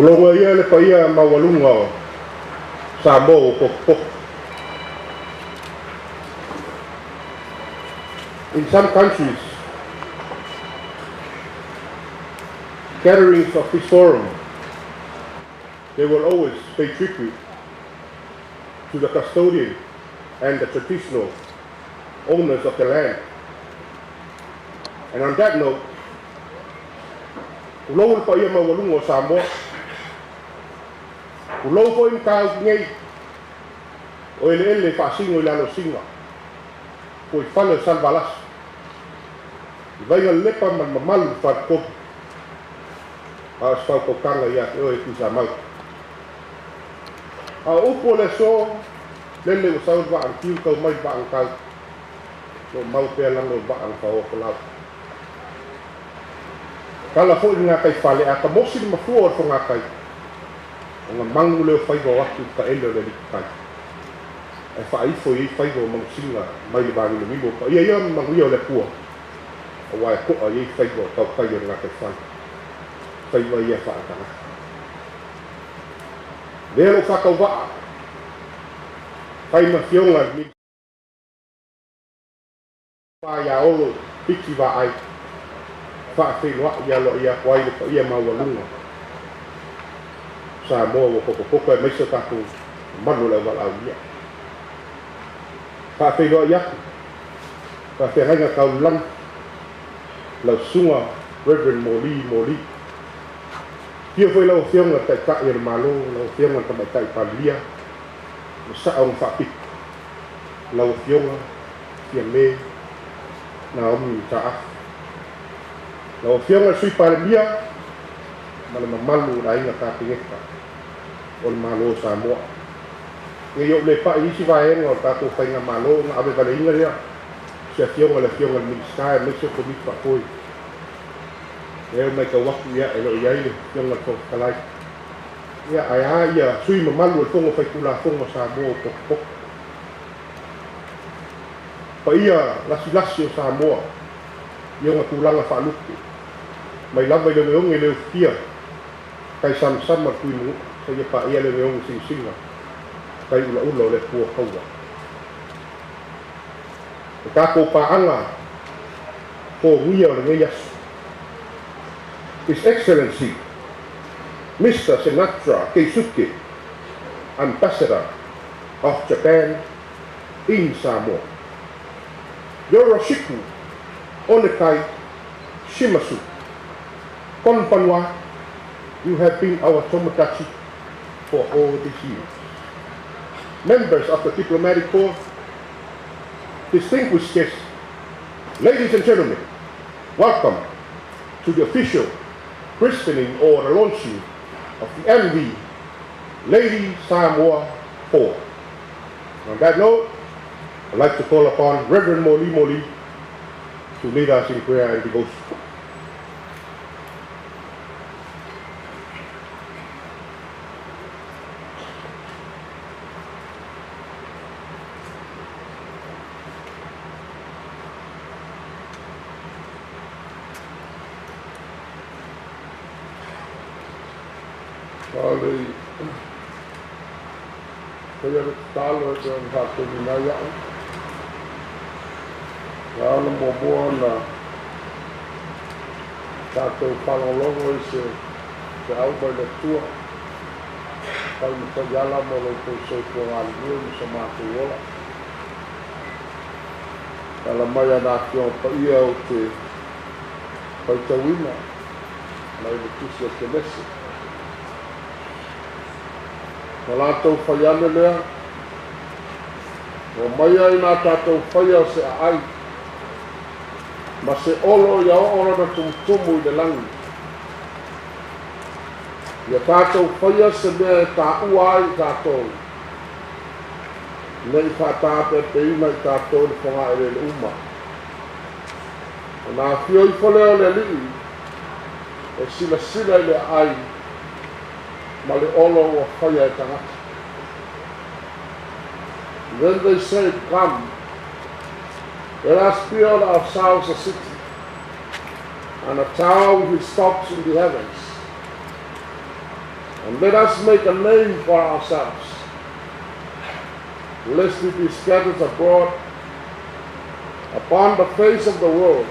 Uloga ia le paia maualuga o Samoa ua potopoto. In some countries, gatherings of this forum, they will always pay tribute to the custodian and the traditional owners of the land. And on that note, ulou le paia maualuga o Samoa. Ulou foi mataupu nei o eleele faasino i le alosiga po i fale o Salevalasi i Vainalepa ma le mamalu i le faletolu a o se faupautaga ia te oe Tuisamau. A o upu o le aso lele ua sau le vaa na tiu tau mai le vaa na tau lo mau pea lago o le vaa na faoa folau. Tala foi le gataifale a tamosi le mafua o le fogatai ona magu lea o faiva o atu i le taele o le alii ae faaifo i ai faiva o manusina mai le vagilogilo o paia ia ma manuia o le Atua auā e to'a i ai faiva o tautai o le gataifale faiva ia faaletagata lea lou faatauvaa fai ma Afioga ia Olo Piki Vaai faafeiloai aloaia atu ai le paia maualuga Samoa ua potopoto aemaise o tatou mamalu o le auvalaaulia. Faafeiloai atu faafeagaiga taulagi lau susuga Reverend Moli Moli. Afio foi lau Afioga Taitai o le Malo, lau Afioga le Tamaitai Palemia ma sao na faapito, lau Afioga Fiame Naomi Mataafa, lau Afioga le Sui Palemia ma le mamalu o le Aiga Kapeneta o le Malo o Samoa. Nei ou le pa'i isi vaega o le tatou faigamalo na ave valeina lea se afioga le Afioga i le Minisita aemaise o Komiti Faafoe. Lea ua matau atu ia e le o i ai le Afioga i le Fofoga Fetalai. Ia ae a ia sui mamalu o le Fono Faitulafono a Samoa o potopoto. Paia lasilasi o Samoa i ona tulaga faalupe mai lava i le ogeoge le ufitia kai samasama le tuimanua seia paia le ogeoge sinasina kai ulaula o le Atua taua. O tatou paaga fogia o lenei aso. His Excellency Mr. Sinatra Keisuke, Ambassador of Japan in Samoa. Yoroshiku onegai shimasu. Konbanwa, you have been our tomodachi for all these years. Members of the diplomatic corps, distinguished guests, ladies and gentlemen, welcome to the official christening or the launching of the MV Lady Samoa 4. On that note, I'd like to call upon Reverend Moli Moli to lead us in prayer and devotion. Ale faia le tatalo e pei ona faatonuina ai a'u e ao ona muamua ona tatou faalogologo i se feau mai le Atua fai ma taiala mo lo outou soifua galulue ma so matou ola e ala mai ana Afioga Paia ou te faitauina mai le Tusi o Kenese. Na latou fai ane lea, ua maia i nā tatou faia o se aai, ma se olo ia oo lona tumutumu i le lagi. Ia tatou faia se mea e taua ai i tatou, ne i faataapeapeina i tatou i le fogaeleele uma. Ona afio ifo lea o le Alii e silasila i le aai ma le olo ua faia e tagata. Then they said, "Come, let us build ourselves a city and a tower which stops in the heavens." And let us make a name for ourselves, lest we be scattered abroad upon the face of the world.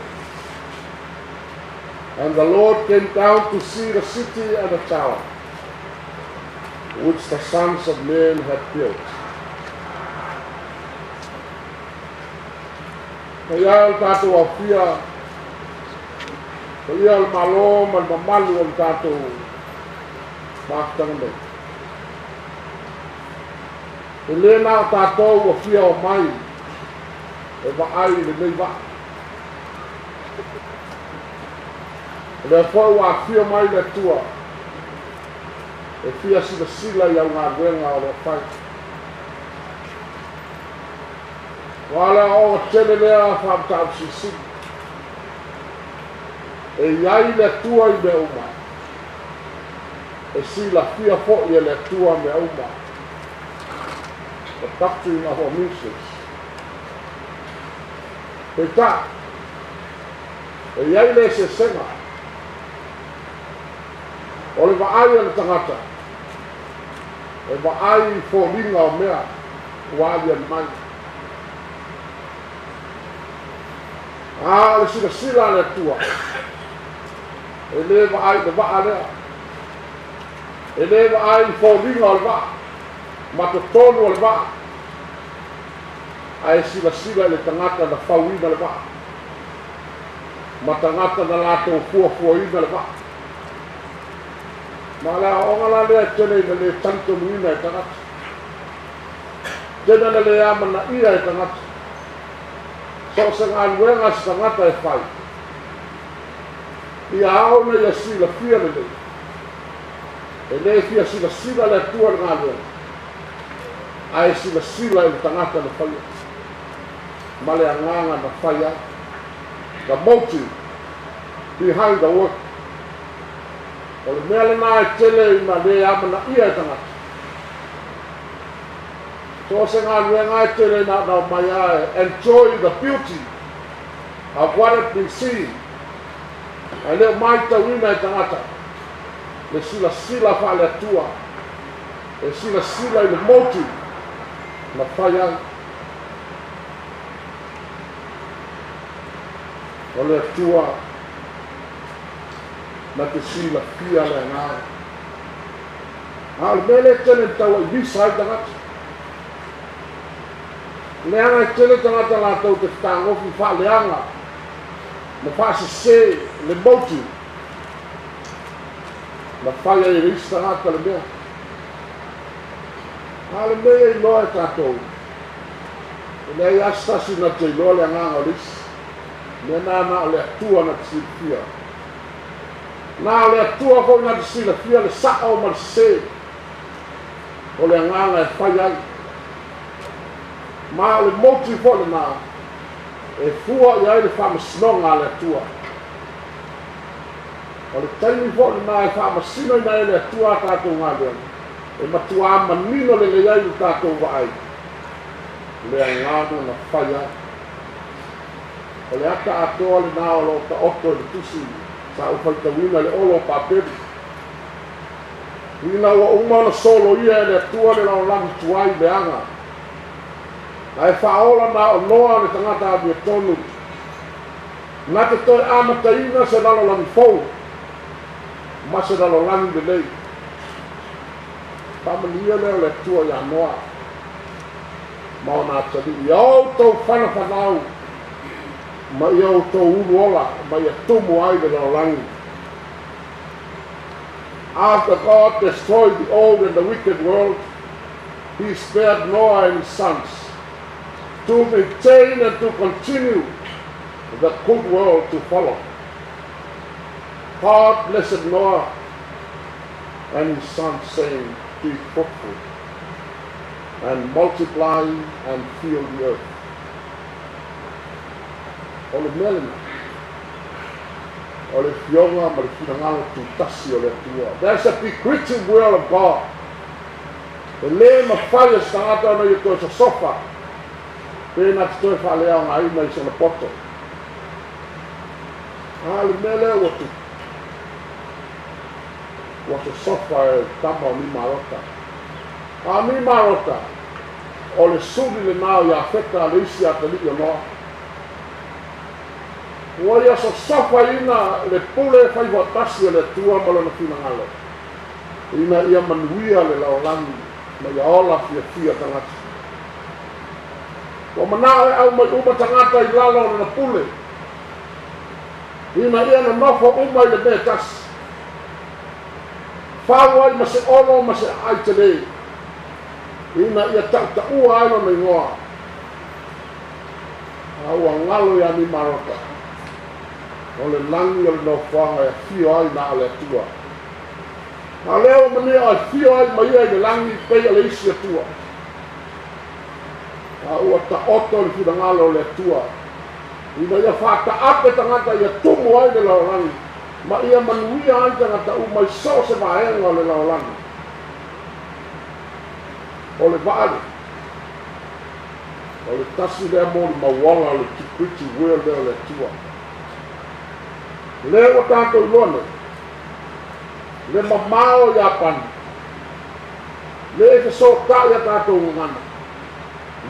And the Lord came down to see the city and the tower, which the sons of men had built. Ia o tatou afia, ia o le malo ma le mamalu o le tatou mafutaga nei. E lē na o tatou ua fia o mai e vaai i lenei vaa. O lea foi ua afio mai le Atua e fia silasila i au galuega o loo fai. Ua le aoga tele lea faamatausilisili. E iai le Atua i mea uma. E silafia foʻi e le Atua mea uma. The doctrine of omniscience. Peitai, e iai le eseesega. O le vaai a le tagata, e vaai i foliga o mea ua aliali mai. A o le silasila a le Atua, e lē vaai i le vaa lea. E lē vaai i foliga o le vaa, ma totonu o le vaa. Ae silasila i le tagata na fauina le vaa, ma tagata na latou fuafuaina le vaa. Ma le aoaoga la lea e tele ina lē talitonuina e tagata. Tele na lē amanaia e tagata. So o se galuega a se tagata e fai, ia ao ina ia silafia lelei. E lē fia silasila le Atua i le galuega, ae silasila i le tagata na faia, ma le agaga na fai ai. The motive behind the work. O le mea lenā e tele ina lē amanaia e tagata. So o se galuega e tele ina na omai a e enjoy the beauty of what had been seen. Ae le o matauina e tagata le silasila faale-Atua, e silasila i le motive na fai ai. O le Atua na te silafia le agaga. A o le mea lea e tele ina tauaivisa ai tagata. Leaga e tele tagata latou te fetagofi faaleaga ma faasese le motive na fai ai e le isi tagata le mea. A o le mea ia iloa e tatou, e leai lava se tasi na te iloa le agaga o le isi. Mea na na o le Atua na te silafia. Na o le Atua foi na te silafia le sao ma le sesē o le agaga e fai ai. Ma o le motive foi lenā e fua i ai le faamasinoga a le Atua. O le taimi foi lenā e faamasinoina ai e le Atua a tatou galuega, e matuā manino lelei ai lo tatou vaai le agaga na fai ai. O le ata atoa lenā o loo taoto i le tusi sa ou faitauina i le olo o Papeli. Ina ua uma ona soloia e le Atua le lalolagi tuai leaga, ae faaola na o Noa le tagata amiotonu, na te toe amataina se lalolagi fou ma se lalolagi lelei. Faamanuia lea o le Atua iā Noa ma ona atalii, ia outou fanafanau ma ia outou ulu ola ma ia tumu ai le lalolagi. After God destroyed the old and the wicked world, he spared Noah and his sons to maintain and to continue the good world to follow. God blessed Noah and his sons, saying, "Be fruitful and multiply and fill the earth." O le mea lenā, o le fioga ma le finagalo tutasi o le Atua. There's a decretive will of God. E lē mafai e se tagata ona ia toe sosofa pe na te toe faaleaogaina i sona poto. A o le mea lea ua tupu. Ua sosofa e tama o Nimarota. A Nimarota, o le suli lenā o Iafeta le isi atalii o Noa. Ua ia sosofaina le pule faifaatasi a le Atua ma lona finagalo, ina ia manuia le lalolagi ma ia ola fiafia tagata. Ua manao e aumai uma tagata i lalo o lona pule, ina ia nonofo uma i le mea e tasi, fau ai ma se olo ma se aai telē, ina ia tautaua ai lona igoa. A ua galo iā Nimarota, o le lagi o le nofoaga e afio ai na o le Atua. A o lea ua mania o afio ai ma ia i le lagi pei o le isi Atua. A ua taoto le finagalo o le Atua, ina ia faataape tagata ia tumu ai le lalolagi, ma ia manuia ai tagata uma i so o se vaega o le lalolagi. O le vaa o le tasi lea molimauola o le security will lea o le Atua. Lea ua tatou iloa nei, le mamao o Iapani, le fesootai a tatou gagana,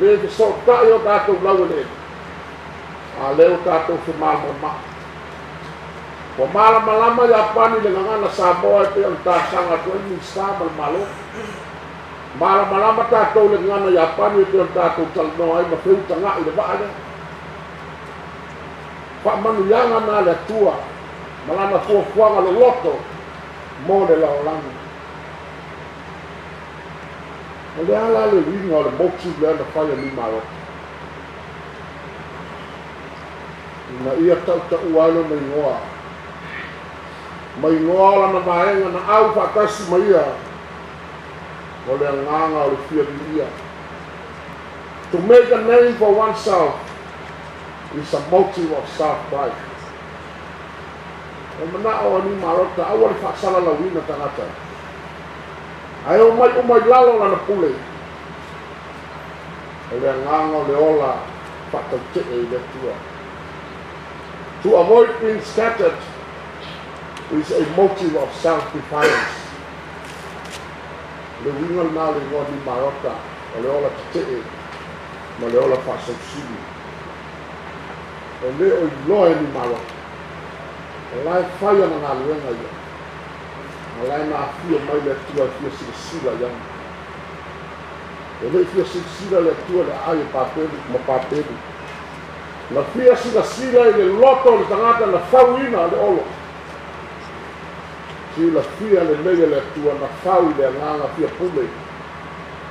le fesootai o tatou laueleele, a lea ua tatou femalamalamaai. Ua malamalama Iapani le gagana Samoa e pei ona talosaga atu ai Minisita ma le Malo. Malamalama tatou le gagana Iapani e pei ona tatou talanoa ai ma feutaga'i le vaa lea. Faamanuiaga na le Atua ma lana fuafuaga loloto mo le lalolagi. O le a la le uiga o le motive lea na fai e Nimarota, ina ia tautaua ai lona igoa ma igoa o lana vaega na au faatasi ma ia, o le agaga o le fia viia. To make a name for oneself is a motive of self-pride. O manao o Nimarota, aua le faasalalauina tagata, ae omai uma i lalo lana pule. O le agaga o le ola faatautee i le Atua. To avoid being scattered is a motive of self-defiance. Le uiga lenā o le igoa Nimarota, o le ola tetee ma le ola faasausili. O le o iloa e Nimarota, o la e fai ana galuega ia, a la e na afio mai le Atua e fia silasila i ana. E le'i fia silasila le Atua le aai e Papelu ma Papelu. Na fia silasila i le loto o le tagata na fauina le olo. Silafia lelei e le Atua na fau i le agaga fia pule,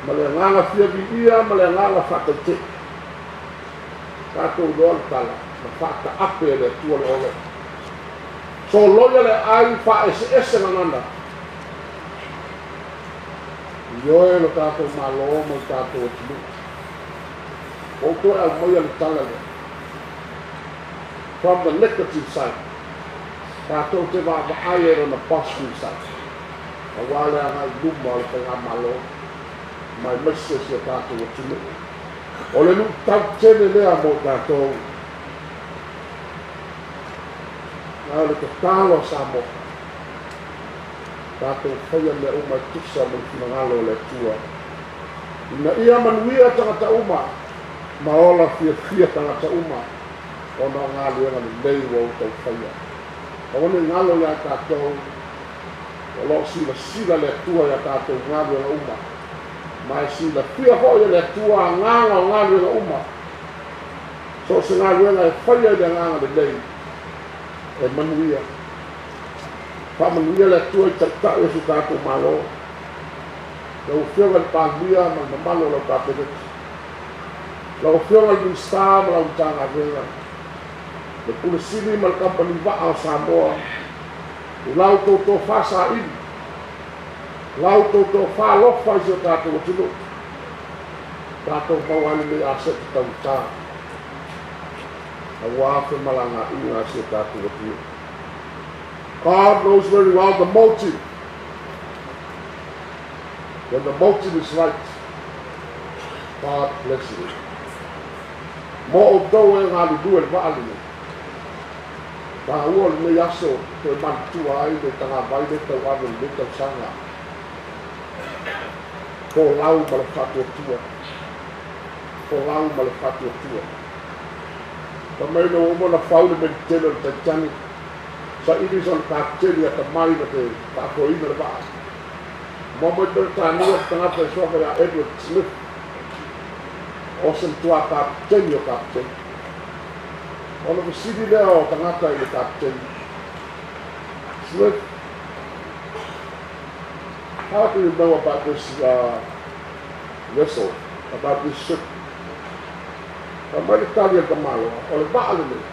ma le agaga fia viia, ma le agaga faatautee. Tatou iloa le tala, na faataape e le Atua le olo. Soloia le aai faaeseese gagana. Ioe lo tatou Malo ma le tatou atunuu. Ua ou toe aumaia le tala lea from the negative side. Tatou te vaavaai e lona positive side, auā le agai luma o le faigamalo ma aemaise si o tatou atunuu. O le luitau tele lea mo tatou. A o le tatalo a Samoa, tatou faia mea uma e tusa ma le finagalo o le Atua, ina ia manuia tagata uma ma ola fiafia tagata uma ona o galuega lelei ua outou faia. Aua ne i galo iā tatou, o lo o silasila le Atua iā tatou galuega uma, ma e silafia foi e le Atua agaga o galuega uma. So o se galuega e faia i le agaga lelei, e manuia. Faamanuia le Atua i taitai o si o tatou Malo, lau Afioga i le Palemia ma le mamalu o lau Kapeneta, lau Afioga i le Minisita ma lau Matagaluega, le Pule Sili ma le Kamupani Vaa o Samoa, i la outou tofa saili, la outou tofa alofa i si o tatou atunuu, tatou maua ai lenei aseta taugata, auā femalagaaiga a si o tatou atunuu. God knows very well the motive. When the motive is right, God blesses it. Mo outou e galulue i le vaa lenei, Tāua o lenei aso toe manatua ai le tagavai le tauave i lenei tausaga. Folau ma le faatuatua. Folau ma le faatuatua. Fai mai ina ua uma ona fau le melitele o le Titanic, saili sona kapeteni atamai na te faafoeina le vaa. Moa mai Peretania le tagata i suafa ia Edward Smith, o se matua kapeteni o kapeteni. Ona fesili lea o tagata i le kapeteni, Smith, how do you know about this vessel, about this ship? Fai mai le tali a le tamaloa, o le vaa lenei,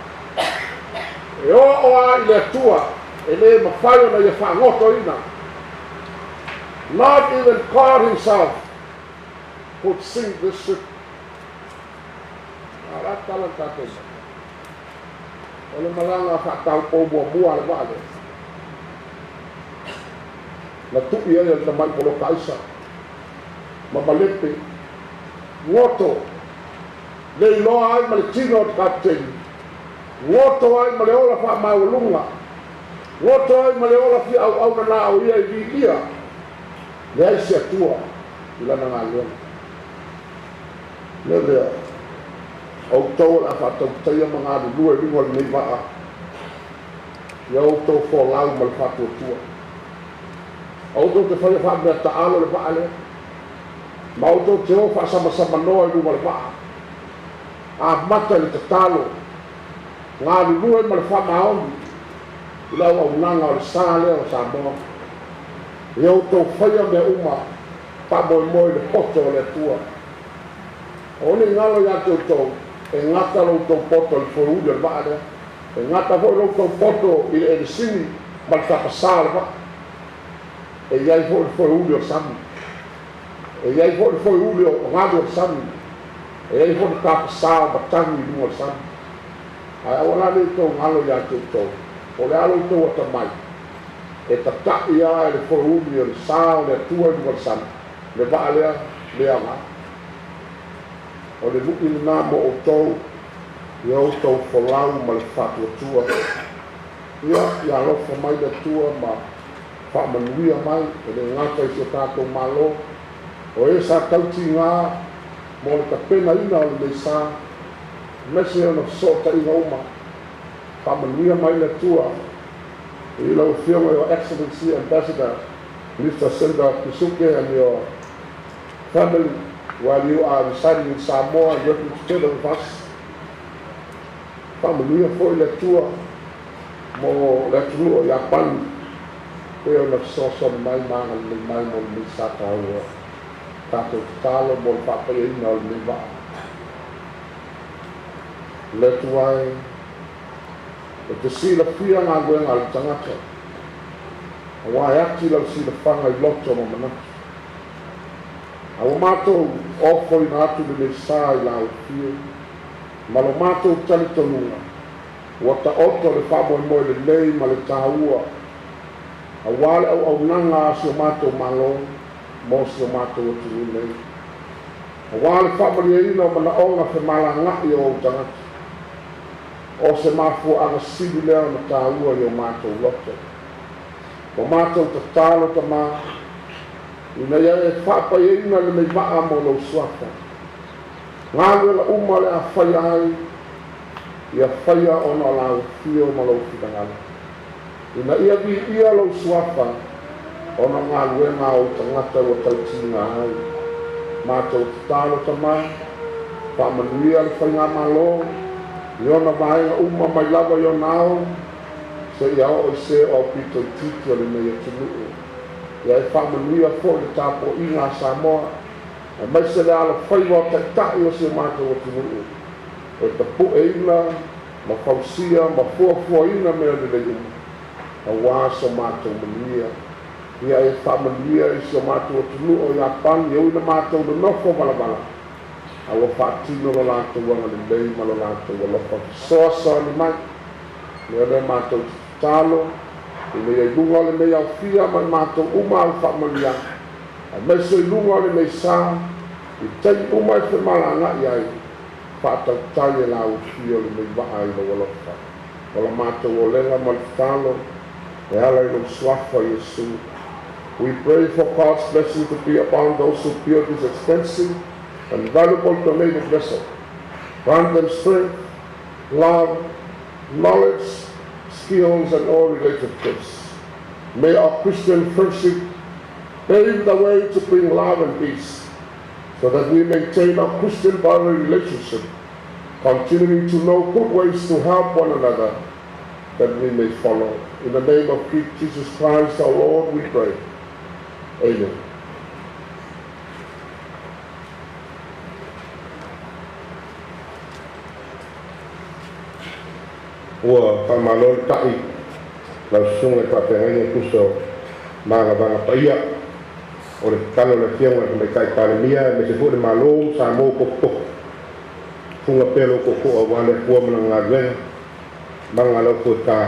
e oo lava i le Atua, e le mafai ona ia faagotoina. Not even God himself could sink this ship. A o le a tala le tatou mea? O le malaga faataupou muamua a le vaa lea, na tui ai e le tamai poloka aisa ma malepe, goto, le iloa ai ma le tino o le kapeteni, goto ai ma le ola faamaualuga, goto ai ma le ola fia auauna na o ia i viia, leai se Atua i lana galuega. Le lea, outou o le a faatautaia ma galulue i luga o lenei vaa, ia outou folau ma le faatuatua. Outou te faia faamea taalo le vaa lea, ma outou te o faasamasamanoa i luga o le vaa. Amata i le tatalo, galulue ma le faamaoni i le auaunaga o le sa lea o Samoa. Ia outou faia mea uma faamoemoe i le poto o le Atua. O le galo ia te outou, e gata lo outou poto i le foeuli o le vaa lea. E gata foi lo outou poto i le elisini ma le tapasā o le vaa. E i ai foi le foeuli o le sami. E i ai foi le foeuli o galu o le sami. E i ai foi le tapasā o matagi i luga o le sami. Ae aua la ne i tou galo ia te outou, po o le a lo outou atamai, e tata'i lava i le foeuli o le sa o le Atua i luga o le sami, le vaa lea, le aoga. O le lu'i lenā mo outou, ia outou folau ma le faatuatua. Ia, ia alofa mai le Atua ma faamanuia mai, e le gata i si o tatou Malo, o e sa tautigā mo le tapenaina o lenei sa, aemaise ona fesootaiga uma. Faamanuia mai le Atua i lau Afioga, Your Excellency Ambassador Mr. Senda Keisuke and your family while you are residing in Samoa and working together with us. Faamanuia foi le Atua mo le atunuu o Iapani pei ona fesoasoani mai ma agalelei mai mo lenei sa taua. Tatou tatalo mo le faapaiaina o lenei vaa. Le Atua e, e te silafia galuega a le tagata, auā e ati lau silafaga i loto ma manatu. A ua matou ofoina atu lenei sa i lau afio, ma lo matou talitonuga, ua taoto le faamoemoe lelei ma le taua, auā le auaunaga a si o matou Malo mo si o matou atunuu nei, auā le faamalieina o manaoga femalaga'i o ou tagata. O se mafuaaga sili lea ona taua i o matou loto. Ua matou tatalo, Tamā, ina ia e faapaiaina lenei vaa mo lou suafa. Galuega uma o le a faia ai, ia faia ona o lau afio ma lou finagalo. Ina ia viia lou suafa ona o galuega a ou tagata ua tautiga ai. Matou tatalo, Tamā, faamanuia le faigamalo i ona vaega uma mai lava i ona ao seia oo i se o aupito itiiti o lenei atunuu. Ia e faamanuia foi le tapuaiga a Samoa, aemaise le alofaiva o taitai o si o matou atunuu, e tapu'eina ma fausia ma fuafuaina mea lelei uma, auā so matou manuia. Ia e faamanuia i si o matou atunuu o Iapani e ui ina matou nonofo valavala, a ua faatino lo latou agalelei ma lo latou alofa fesoasoani mai. Mea lea matou te tatalo, ina ia i luga o lenei aofia ma i matou uma au faamanuiaga, aemaise i luga o lenei sa, i taimi uma e femalaga'i ai, faatautai e lau afio lenei vaa i lou alofa. O la matou olega ma le tatalo e ala i lou suafa Iesu. We pray for God's blessing to be upon those who build this expensive and valuable donated vessel. Grant them strength, love, knowledge, skills, and all related gifts. May our Christian friendship pave the way to bring love and peace, so that we maintain our Christian brotherly relationship, continuing to know good ways to help one another, that we may follow. In the name of Jesus Christ, our Lord, we pray. Amen. Ua faamalo le ta'i lau susuga i faafeagaiga e tusa o magavaga paia o le tatalo a le Afioga i le Tamaitai Palemia aemaise foi le Malo ma Samoa ua tofitofi. Fuga pea lou tootoo aua le Atua ma lana galuega ma aga lau fuetā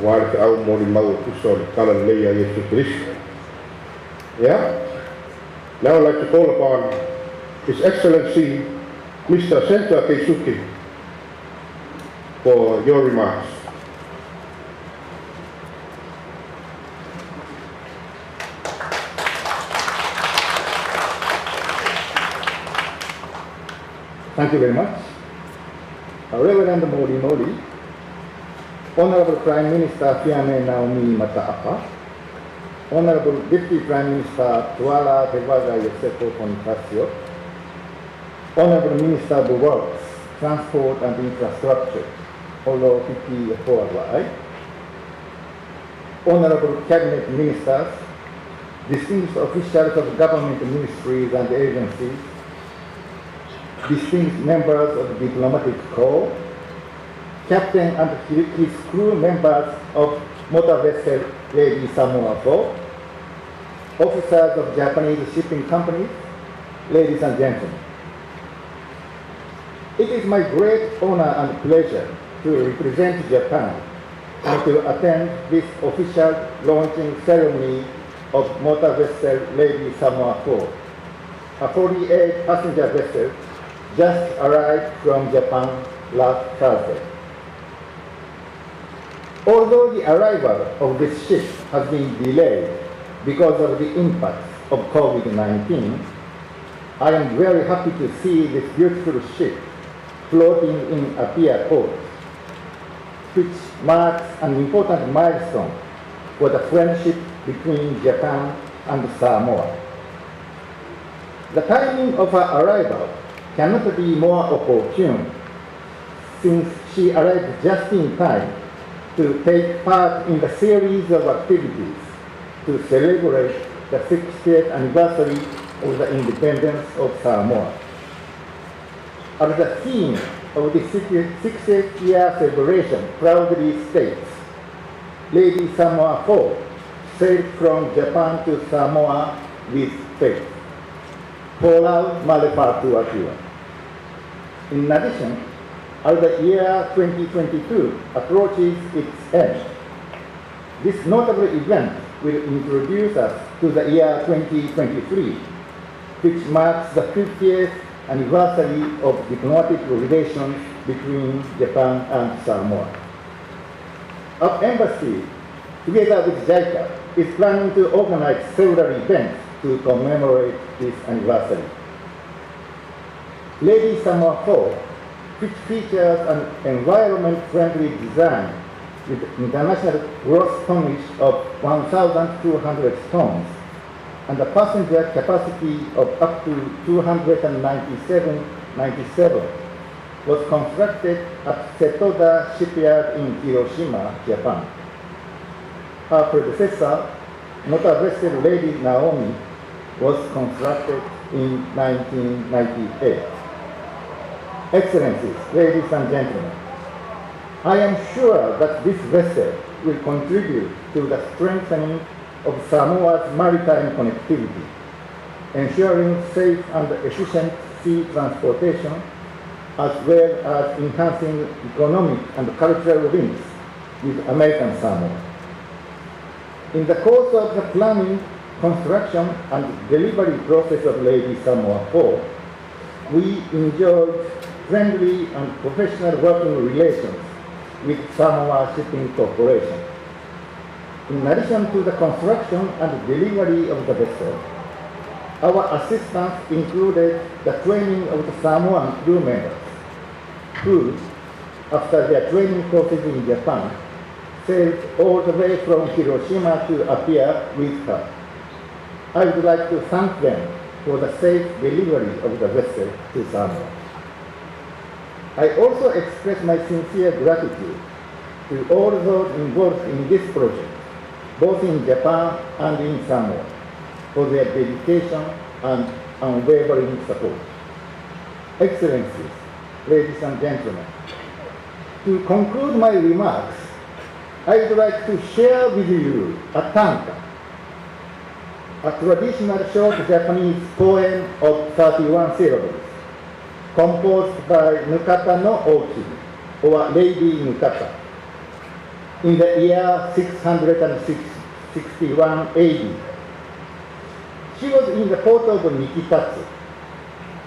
aua le feau molimau e tusa o le talalelei a Iesu Keriso. Yeah. Now I'd like to call upon His Excellency Mr. Senta Keisuke for your remarks. Thank you very much. Reverend Mori Mori, Honorable Prime Minister Fiame Naomi Mata'afa, Honorable Deputy Prime Minister Tuala Tevaga Iosefo Ponifasio, Honorable Minister of Works, Transport and Infrastructure, Olo Fiti Afoalua'i, Honorable Cabinet Ministers, distinguished officials of government ministries and agencies, distinguished members of the diplomatic corps, captain and his crew members of motor vessel Lady Samoa 4, officers of Japanese shipping companies, ladies and gentlemen. It is my great honor and pleasure to represent Japan and to attend this official launching ceremony of motor vessel Lady Samoa 4, a 48-passenger vessel just arrived from Japan last Thursday. Although the arrival of this ship has been delayed because of the impacts of COVID-19, I am very happy to see this beautiful ship floating in Apia Port, which marks an important milestone for the friendship between Japan and Samoa. The timing of her arrival cannot be more opportune, since she arrived just in time to take part in the series of activities to celebrate the 60th anniversary of the independence of Samoa. As the theme of the 60th year celebration proudly states, Lady Samoa 4 sailed from Japan to Samoa with faith. Folau ma le Faatuatua. In addition, as the year 2022 approaches its end, this notable event will introduce us to the year 2023, which marks the 50th anniversary of diplomatic relations between Japan and Samoa. Our embassy, together with JICA, is planning to organize several events to commemorate this anniversary. Lady Samoa 4, which features an environment-friendly design with international gross tonnage of 1,200 tons and a passenger capacity of up to 297, was constructed at Setoda Shipyard in Hiroshima, Japan. Her predecessor, motor vessel Lady Naomi, was constructed in 1998. Excellencies, ladies and gentlemen, I am sure that this vessel will contribute to the strengthening of Samoa's maritime connectivity, ensuring safe and efficient sea transportation, as well as enhancing economic and cultural links with American Samoa. In the course of the planning, construction, and delivery process of Lady Samoa 4, we enjoyed friendly and professional working relations with Samoa Shipping Corporation. In addition to the construction and delivery of the vessel, our assistance included the training of the Samoan crew members, who, after their training courses in Japan, sailed all the way from Hiroshima to appear with her. I would like to thank them for the safe delivery of the vessel to Samoa. I also express my sincere gratitude to all those involved in this project, both in Japan and in Samoa, for their dedication and unwavering support. Excellencies, ladies and gentlemen, to conclude my remarks, I would like to share with you a tanka, a traditional short Japanese poem of 31 syllables, composed by Nukata no Okimi, or Lady Nukata, in the year 661 AD. She was in the port of Nikitatsu,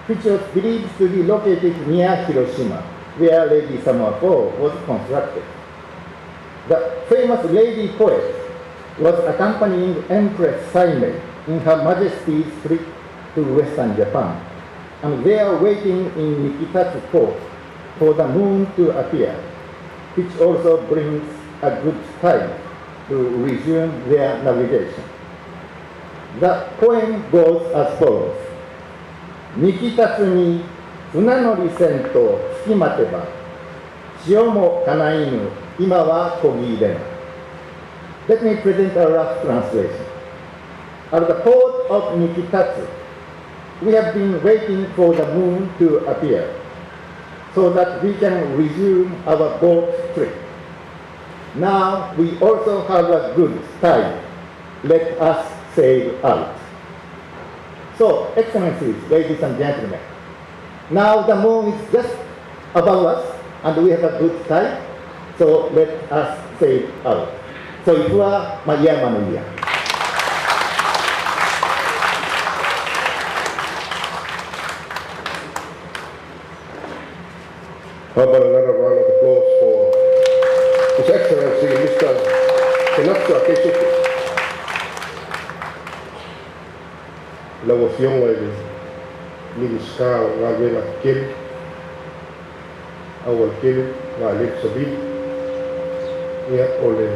which was believed to be located near Hiroshima, where Lady Samoa IV was constructed. The famous lady poet was accompanying Empress Saimei in Her Majesty's trip to Western Japan, and they are waiting in Nikitatsu port for the moon to appear, which also brings a good time to resume their navigation. The poem goes as follows. Nikitatsu ni funanori sen to tsukimateba, shio mo kanainu, ima wa kogirena. Let me present a rough translation. At the port of Nikitatsu, we have been waiting for the moon to appear so that we can resume our boat trip. Now we also have a good tide. Let us sail out. So, Excellencies, ladies and gentlemen, now the moon is just above us and we have a good tide, so let us sail out. So, ifua maia manuia. How about another round of applause for His Excellency Mr. Kenatsu Keisuke. Lau Afioga i le Minisita o Galuega Tetele, Aualatele, Vaalele Savili, ia o le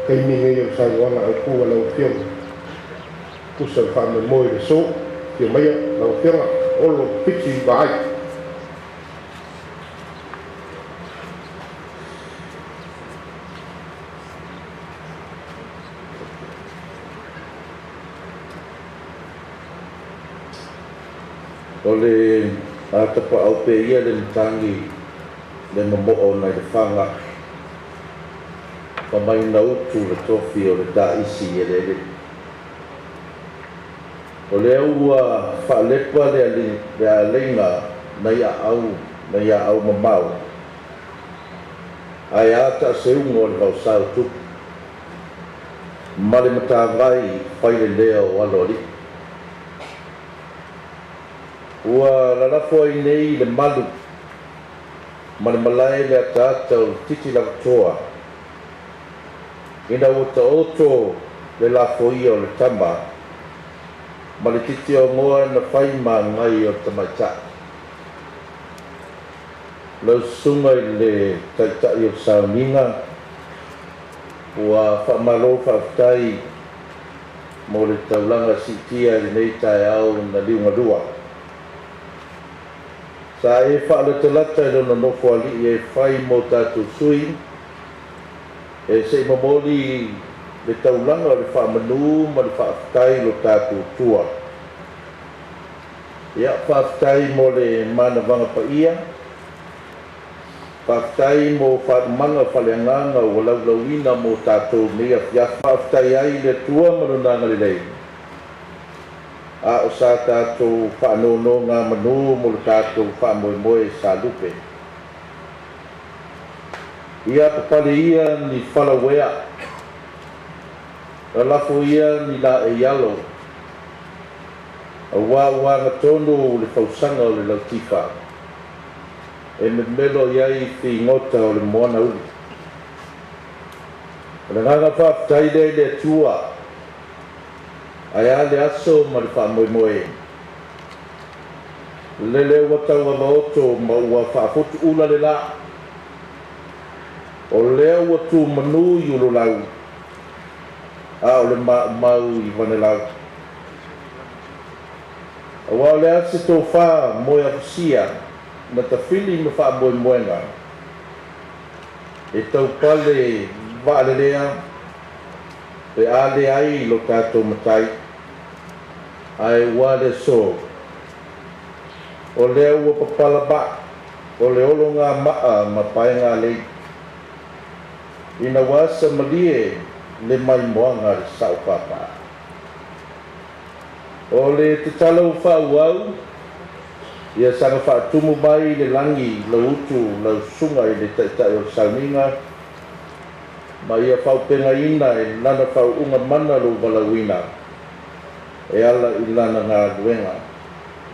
taimi nei o le saunoaga autu a lau Afioga. Tusa le faamoemoe i le aso, afio maia lau Afioga, Olo Fiti Vaai. O le atapa au pe ia le matangi le mamo'o nai le faga famaina utu le tofi o le ta'isi e lele. O lea ua fa'alepa le aleiga nai a'au mamao ae a ta'aseuga o le vaosā o tupu ma le matavai failelea o alo ali'i. Ua lalafo ai nei le malu ma le malae le ataata o le titi lavatoa ina ua ta'oto le lafoia o le tama ma le titi ogoa na fai magai o le tamaita'i. Lau susuga i le ta'ita'i o le sauniga ua fa'amālō fa'afetai mo le taulaga si'itia i lenei taeao na liugalua. Sa e fa'alatalata i lona nofo ali'i e fai mo tatou sui e se'i momoli le taulaga o le fa'amanū ma le fa'afetai lo tatou tua. Ia fa'afetai mo le manavaga pa'ia, fa'afetai mo fa'alumaga o faleagaga ua laulauina mo tatou nei afiafi. Fa'afetai ai le Atua ma lona agalelei a o sa tatou fa'anonoga manū mo le tatou fa'amoemoe sa lupe. Ia papale ia ni falauea, lalafo ia ni la'ei alo, auā uagatonu le fausaga o le lautifa e memelo i ai figota o le moana uli. O le agaga faafetai lea i le Atua ae a le aso ma le faamoemoe lele ua tauavaoto ma ua faafotuula le lā o lea ua tumanu i ulolau a o le maumau i vanelau. Auā o le a se tofā moe afusia na tafili ma faamoemoega e taupale vaalelea pe a leai lo tatou matai ae ua le aso o lea ua papala ma'a o le ologa ma'a ma paega lei ina ua asa malie le maimoaga a le sa'o pāpā. O le tatalo ua faaauau ia saga faatumu mai le lagi lau utu lau susuga i le taʻitaʻi o le sauniga ma ia faaopegaina e lana faauuga mana lou valauina e ala i lana galuega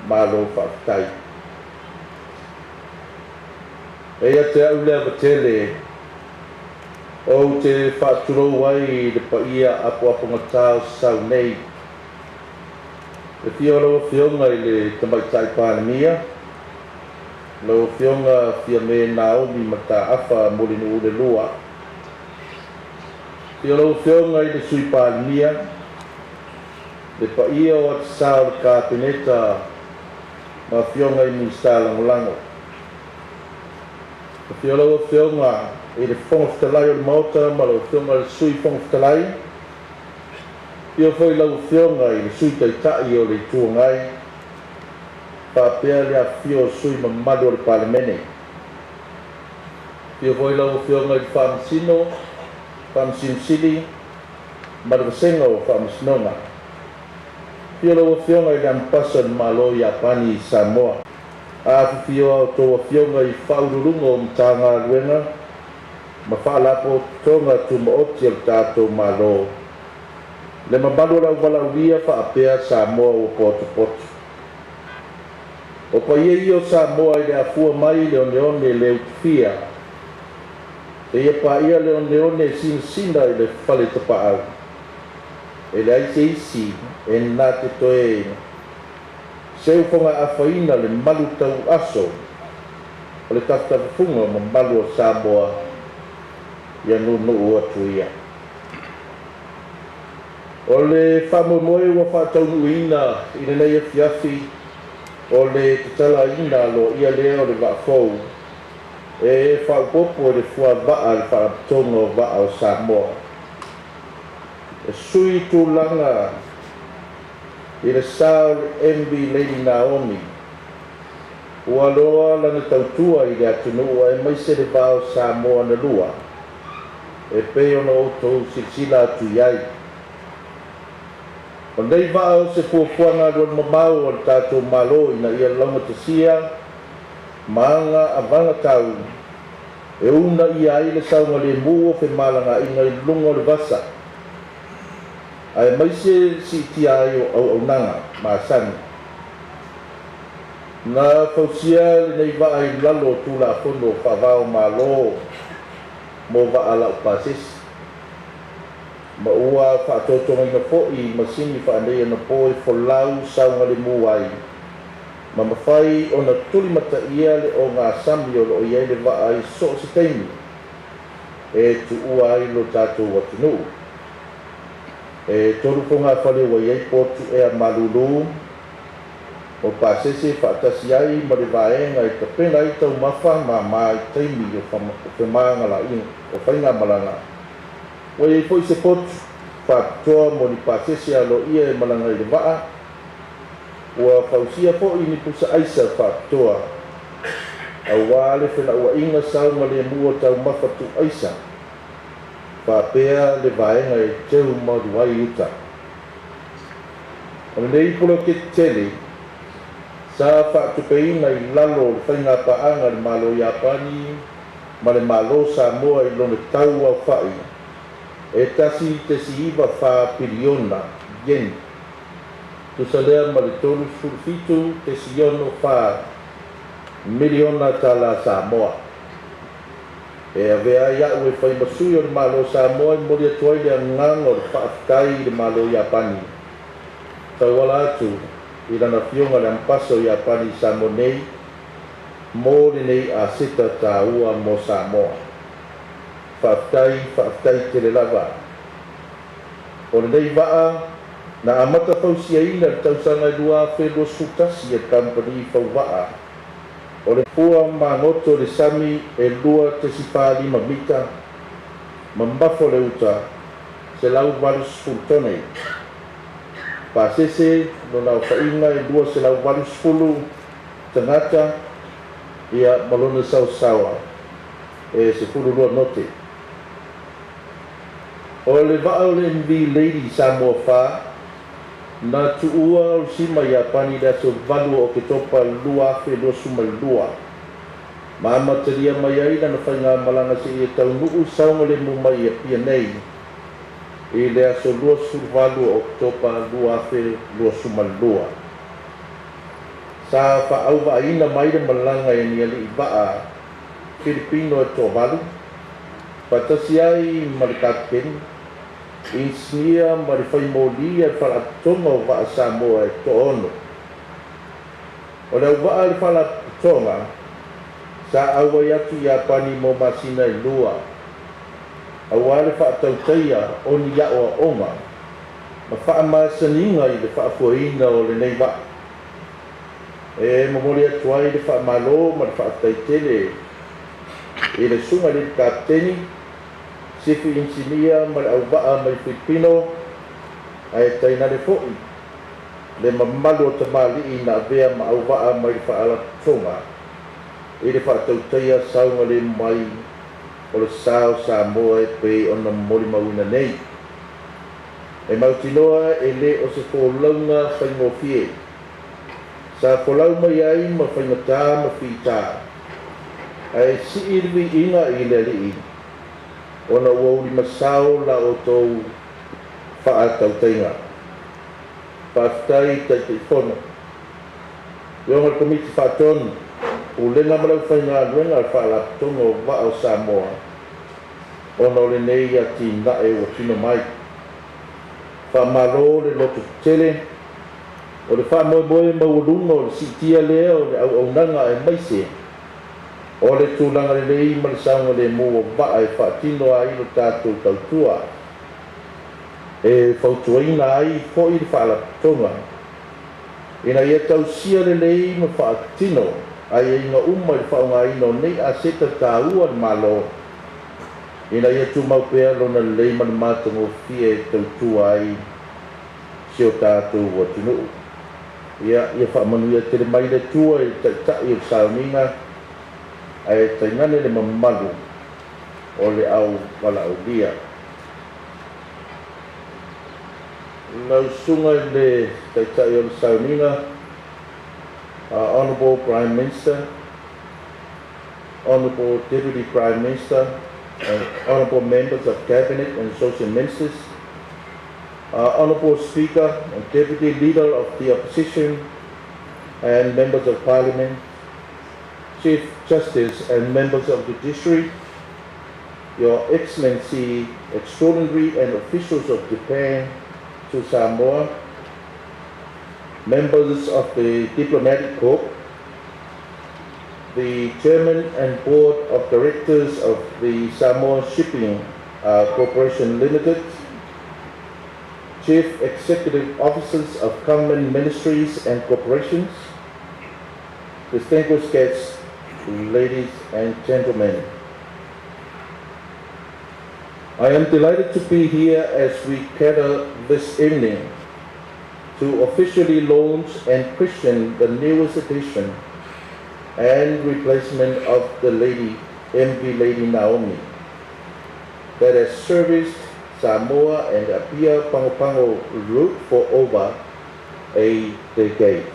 malo faafetai. E ia te a'u le avatele ou te faatulou ai le paia apoapogatā o sau nei e fia o lau afioga i le tamaitaʻi Palemia lau afioga Fiame Naomi Mataafa Mulinuu le lua fia lau afioga i le Sui Palemia le paia o atasā o le Kapeneta ma afioga i Minisita lagolago. Afio lau afioga i le Fofoga Fetalai o le Maota ma lau afioga i le Sui Fofoga Fetalai. Afio foi lau afioga i le Sui Taitaʻi o le Itu Agai faapea le afifio o sui mamalu o le Palemene. Afio foi lau afioga i le Faamasino, Faamasino ma le Vasega o Faamasinoga. Afio lau afioga i le Amepasa o le Malo Iapani i Samoa. Afifio a outou afioga i faauluuluga o Matagaluega ma Faalapotopotoga Tumaoti o le tatou Malo le mamalu o le auvalaulia faapea Samoa ua potopoto. O paia ia o Samoa i le afua mai le oneone le utufia seia paia le oneone sinasina i le fale tapaau e leai se isi e na te toe seu fogaafaina le malu tauaso o le tafatafafuga mamalu o Samoa ia nuunuu atu ia. O le faamoemoe ua faataunuuina i lenei afiafi o le tatalaina aloaia lea o le vaafou e faaopopo i le fuava'a le Faalapotopotoga o Vaa o Samoa e sui tulaga i le sa o le MV Lady Naomi ua loa lana tautua i le atunuu aemaise le va o Samoa na lua e pei ona outou silasila atu i ai. O lenei vaa o se fuafuaga alualumamao o le tatou Malo ina ia laugatasia ma aga avagatau e una ia ai le saogalemu o femalagaaiga i luga o le vasa aemaise siitia ai o auaunaga masani. Na fausia lenei vaa i lalo o Tulafono faavao Malo mo vaa laupasesi ma ua faatotogaina foʻi masini faanei anapo e folau saogalemu ai ma mafai ona tulimataia le ogasami o loo i ai le vaa i so o se taimi e tuua ai lo tatou atunuu. E tolu fogafale ua i ai potu ea malulū o pasese faatasi ai ma le vaega e tapena ai taumafa mamā i taimi o femagalaiga o faigamalaga. Ua iai foi se potu faapitoa mo ni pasese aloaia e malaga i le vaa. Ua fausia foʻi ni pusa aisa faapitoa auā le felauaʻiga saogalemu o taumafa tuuaisa faapea le vaega e teu malu ai uta. O lenei poloketi tele sa faatupeina i lalo o le faigapaaga le Malo Iapani ma le Malo Samoa i lona tau aufaʻi e 1.94 piliona yen tusa lea ma le 37.64 miliona tala Samoa. E avea ai a'u e fai masui o le Malo Samoa e momoli atu ai le agaga o le faafetai i le Malo Iapani tauala atu i lana afioga le Ampasa o Iapani i Samoa nei mo lenei aseta tāua mo Samoa. Faafetai, faafetai tele lava. O lenei vaa na amata fausiaina le tausaga e 2021 e le kamupani fauvaa o le fua magoto le sami e 2.45 mita mamafo le uta 180 tone. Pasese lona aofaiga e 280 tagata ia ma lona saosaoa e 12 note. O le vaa o le MV Lady Samoa 4 na tuua o le sima Iapani le aso 8 o Oketopa 2022 ma amatalia mai ai lana faigamalaga seia taunuu saogalemu mai Apia nei i le aso 28 o Oketopa 2022. Sa faauvaaina mai le malaga e ni alii vaa Filipino e toavalu faatasi ai ma le kapiteni, inisinia ma le faimoli a le Faalapotopotoga o Vaa Samoa e 6. O le auvaa le Faalapotopotoga sa auai atu Iapani mo masina e 2 auā le faatautaia o ni aʻoaʻoga ma faamasaniga i le faafuaina o lenei vaa. E momoli atu ai le faamalo ma le faafetaitele i le susuga i le kapiteni, sifi inisinia ma le auvaa mai Filipino ae tainane foʻi le mamalu o tamalii na avea ma auvaa mai le Faalapotopotoga i le faatautaia saugalemu mai o le sa o Samoa e pei ona molimauina nei. E mautinoa e lē o se folauga faigofie sa folau mai ai ma faigatā ma fitā ae sii le viiga i le Alii ona ua ulimasao la outou faatautaiga. Faafetai Taitaifono. Ioga le Komiti Faatonu, Pulega ma le Aufaigaluega a le Faalapotopotoga o Vaa o Samoa ona o lenei atinae ua tino mai. Faamalo le loto tetele o le faamoemoe maualuga o le siitia lea o le auaunaga aemaise o le tulaga lelei ma le saogalemu o vaa e faatino ai lo tatou tautua. E fautuaina ai foʻi le Faalapotopotoga ina ia tausia lelei ma faatino aiaiga uma i le faaaogaina o nei aseta tāua le Malo ina ia tumau pea lona lelei ma le matagofie e tautua ai si o tatou atunuu. Ia ia faamanuia tele mai le Atua i le taʻitaʻi o le sauniga ae tainane le mamalu o le au valaaulia. Lau susuga i le taʻitaʻi o le sauniga, Honorable Prime Minister, Honorable Deputy Prime Minister, and Honorable Members of Cabinet and Associate Ministers, Honorable Speaker and Deputy Leader of the Opposition and Members of Parliament, Chief Justice and Members of the Judiciary, Your Excellency, Extraordinary and Officials of Japan to Samoa, members of the Diplomatic Corps, the Chairman and Board of Directors of the Samoa Shipping Corporation Limited, Chief Executive Officers of government ministries and corporations, distinguished guests, ladies and gentlemen. I am delighted to be here as we gather this evening to officially launch and christen the newest edition and replacement of the Lady MV Lady Naomi that has serviced Samoa and Apia Pago Pago route for over a decade.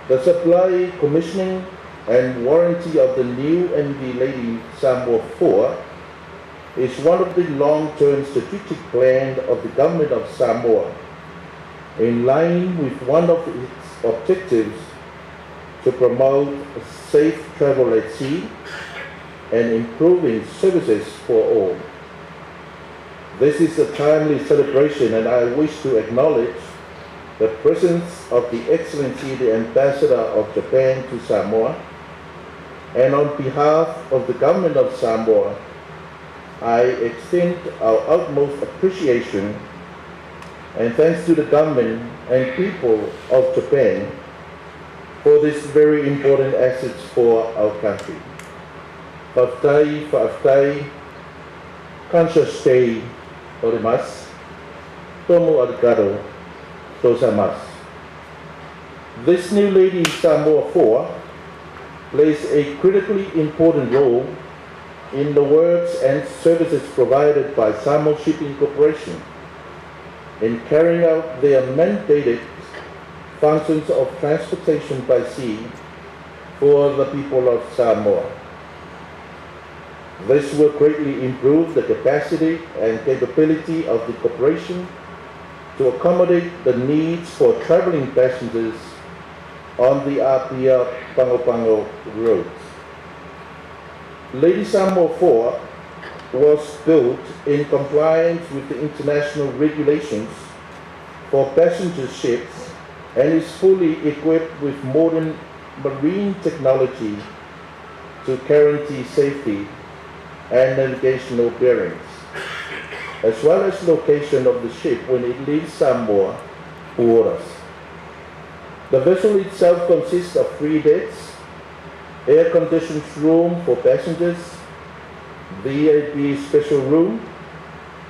The supply, commissioning, and warranty of the new MV Lady Samoa 4 is one of the long-term strategic plans of the government of Samoa, in line with one of its objectives to promote safe travel at sea and improving services for all. This is a timely celebration, and I wish to acknowledge the presence of the Excellency the Ambassador of Japan to Samoa, and on behalf of the Government of Samoa, I extend our utmost appreciation and thanks to the government and people of Japan for this very important assets for our country. Faafetai, faafetai, kansha shite orimasu, domo arigato gozaimasu. This new Lady Samoa 4 plays a critically important role in the works and services provided by Samoa Shipping Corporation in carrying out their mandated functions of transportation by sea for the people of Samoa. This will greatly improve the capacity and capability of the corporation to accommodate the needs for traveling passengers on the Apia Pago Pago route. Lady Samoa 4 was built in compliance with the international regulations for passenger ships and is fully equipped with modern marine technology to guarantee safety and navigational bearings, as well as location of the ship when it leaves Samoa waters. The vessel itself consists of 3 decks, air-conditioned room for passengers, VIP special room,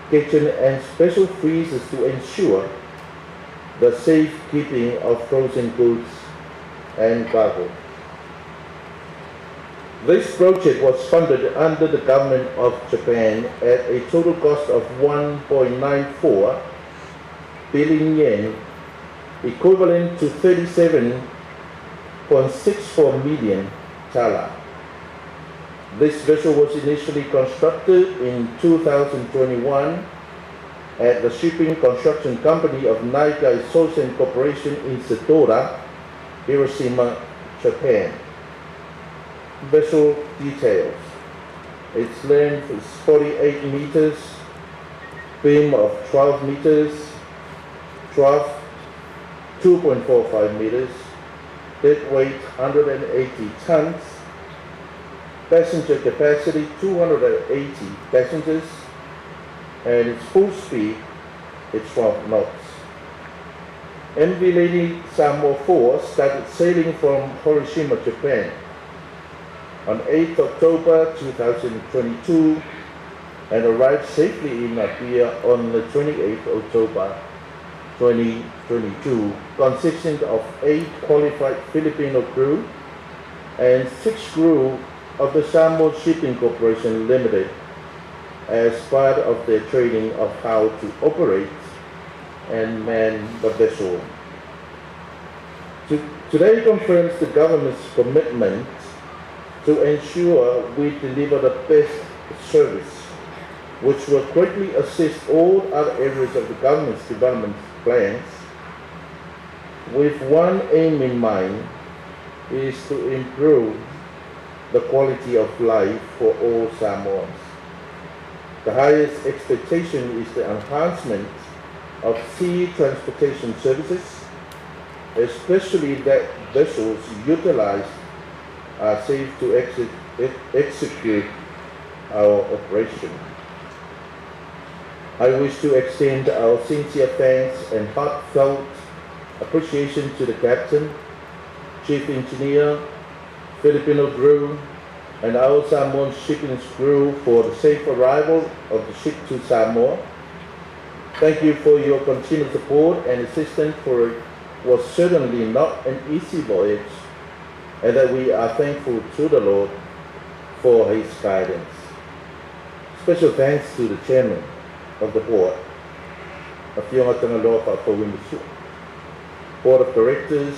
kitchen and special freezers to ensure the safekeeping of frozen goods and cargo. This project was funded under the government of Japan at a total cost of 1.94 billion yen, equivalent to 37.64 million tala. This vessel was initially constructed in 2021 at the shipping construction company of Naikai Sosen Corporation in Setoda, Hiroshima, Japan. Vessel details. Its length is 48 meters, beam of 12 meters, trough 2.45 meters, dead weight 180 tons, passenger capacity 280 passengers, and its full speed is 12 knots. MV Lady Samoa 4 started sailing from Hiroshima, Japan on 8 October 2022 and arrived safely in Apia on the 28th October 2022, consisting of 8 qualified Filipino crew and 6 crew of the Samoa Shipping Corporation Limited as part of their training of how to operate and man the vessel. Today confirms the government's commitment to ensure we deliver the best service, which will greatly assist all other areas of the government's development plans, with one aim in mind, is to improve the quality of life for all Samoans. The highest expectation is the enhancement of sea transportation services, especially that vessels utilized are safe to execute our operation. I wish to extend our sincere thanks and heartfelt appreciation to the captain, chief engineer, Filipino crew, and our Samoan shipping crew for the safe arrival of the ship to Samoa. Thank you for your continued support and assistance, for it was certainly not an easy voyage, and that we are thankful to the Lord for his guidance. Special thanks to the chairman of the board, Afioga Tagaloa Faafouina Su'a, board of directors,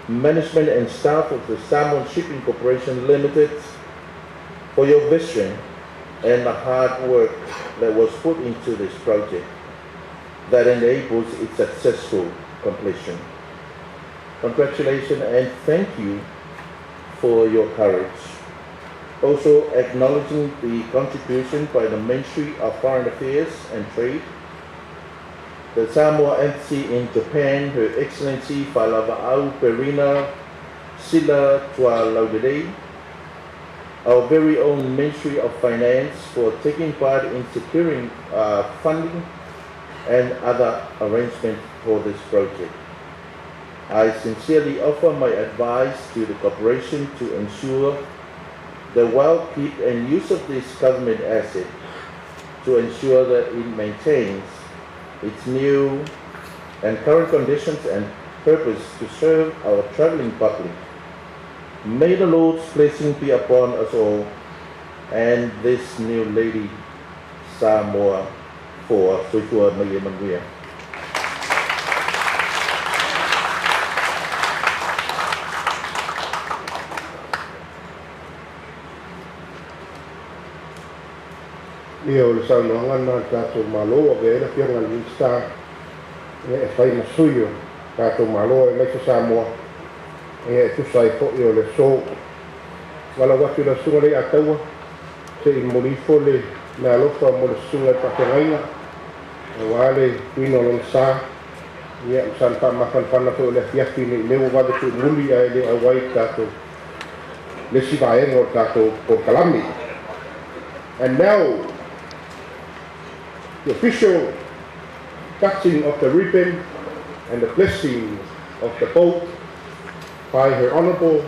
management and staff of the Samoan Shipping Corporation Limited, for your vision and the hard work that was put into this project that enables its successful completion. Congratulations and thank you for your courage. Also acknowledging the contribution by the Ministry of Foreign Affairs and Trade, the Samoa Embassy in Japan, Her Excellency Failava'au Perina Sila Tualaulelei, our very own Ministry of Finance for taking part in securing funding and other arrangements for this project. I sincerely offer my advice to the corporation to ensure the well keep and use of this government asset to ensure that it maintains its new and current conditions and purpose to serve our traveling public. May the Lord's blessing be upon us all and this new lady, Samoa 4, Soifua ma ia manuia. Ia o le saunoaga lena a le tatou Malo ua avea ai le Afioga i le Minisita e fai ma sui o le tatou Malo aemaise Samoa e tusa ai foi o le aso. Valaau atu i lau Susuga Leiataua se i momoli ifo le meaalofa mo le Susuga i le Faafeagaiga aua le tuuina o lona sa ia ma sana faamafanafana foi o le afiafi nei mea ua vave tuumuli ae le auai i le tatou le isi vaega o le tatou polokalame. And now, the official cutting of the ribbon and the blessing of the boat by Her Honourable